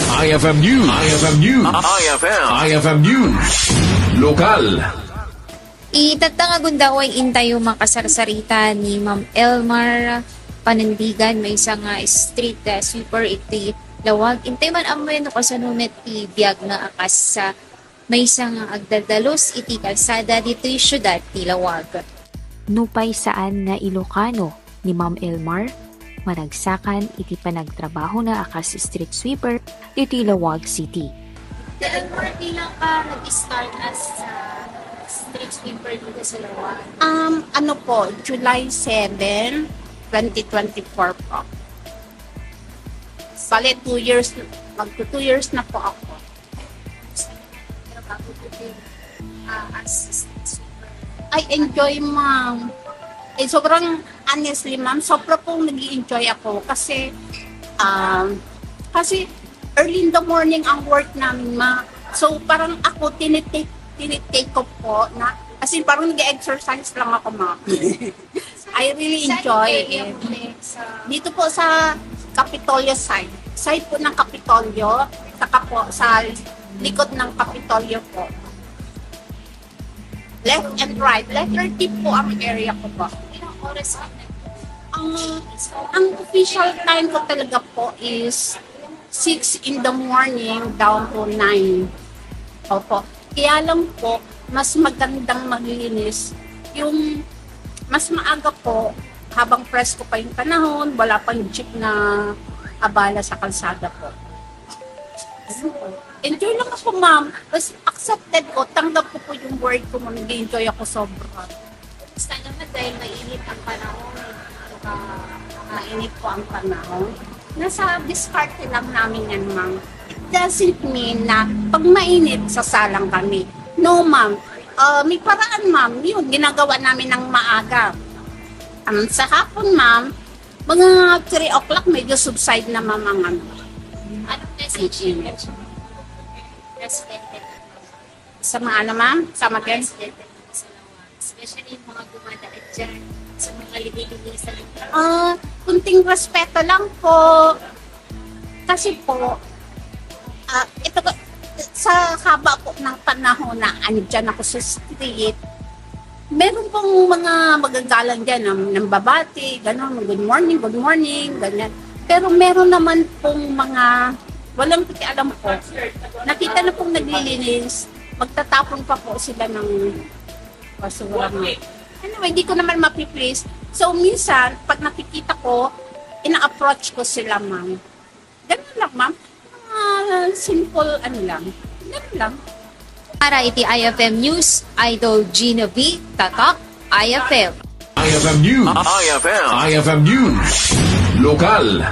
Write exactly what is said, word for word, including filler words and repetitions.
I F M News. I F M News. I F M. I F M News. Lokal. Itatta nga gundaway intayo makasarsarita ni Ma'am Elmar Panandigan, maysa nga street, ah, sweeper iti Laoag. Intay man ammoen no kasano met ti biag na a kas, ah, maysa nga agdaldalus iti kalsada ditoy siudad ti Laoag. Nupay saan nga Ilocano ni Ma'am Elmar, maragsakan iti panagtrabahona a kas street sweeper ditoy Laoag City. Ti Elmar, pila ka nag-start as, ah, street sweeper dito sa Laoag? Um, ano po, July seven, twenty twenty-four po. Bale, two years, magto two years na po ako. Trabaho dito, ah, as street sweeper. I enjoy, ma'am. Eh, sobrang, honestly, ma'am, sobra pong nag enjoy ako kasi, um, kasi early in the morning ang work namin, ma. So, parang ako, tinitake, tinitake ko po na, as in, parang nag-exercise lang ako, ma'am. I really enjoy it. Dito po sa Kapitolyo side. Side po ng Kapitolyo, saka po sa likod ng Kapitolyo po. Left and right. Letter T po ang area ko po. Ilang oras ang Ang, ang official time ko talaga po is six in the morning down to nine. Opo. Kaya lang po, mas magandang maglinis yung mas maaga po, habang presko pa yung panahon, wala pang jeep na abala sa kalsada po. Enjoy lang ako, ma'am. Mas accepted ko, tanggap ko po yung word ko, ma'am. Nag-enjoy ako sobra. Basta naman dahil mainit ang panahon, eh. Baka mainit po ang panahon. Nasa diskarte lang namin yan, ma'am. It doesn't mean na pag mainit, sasalang kami. No, ma'am. Ah, may paraan, ma'am. Yun, ginagawa namin ng maaga. Um, sa hapon, ma'am, mga three o'clock, medyo subside na, ma'am, ang ano. Anong message niyo po sa mga residente natin? Sa mga ano, ma'am? Sa mga mga residente natin sa Laoag, especially yung mga dumadaan dyan, sa mga lilinisan. Ah, kunting respeto lang po. Kasi po, ah, ito ko, sa haba po ng panahon na andyan ako sa street, meron pong mga magagalang dyan, ang nambabati, gano'n, "Good morning, good morning," ganyan. Pero meron naman pong mga walang pakialam po. Nakita na pong naglilinis, magtatapon pa po sila ng basura, ma'am. Anyway, di ko naman mapi-please. So, minsan, pag nakikita ko, ina-approach ko sila, ma'am. Ganun lang, ma'am. Mga simple, ano lang. Ganun lang. Para iti I F M News, Idol Gina V, Tatak, I F M. I F M News. I F M. I F M News. Lokal.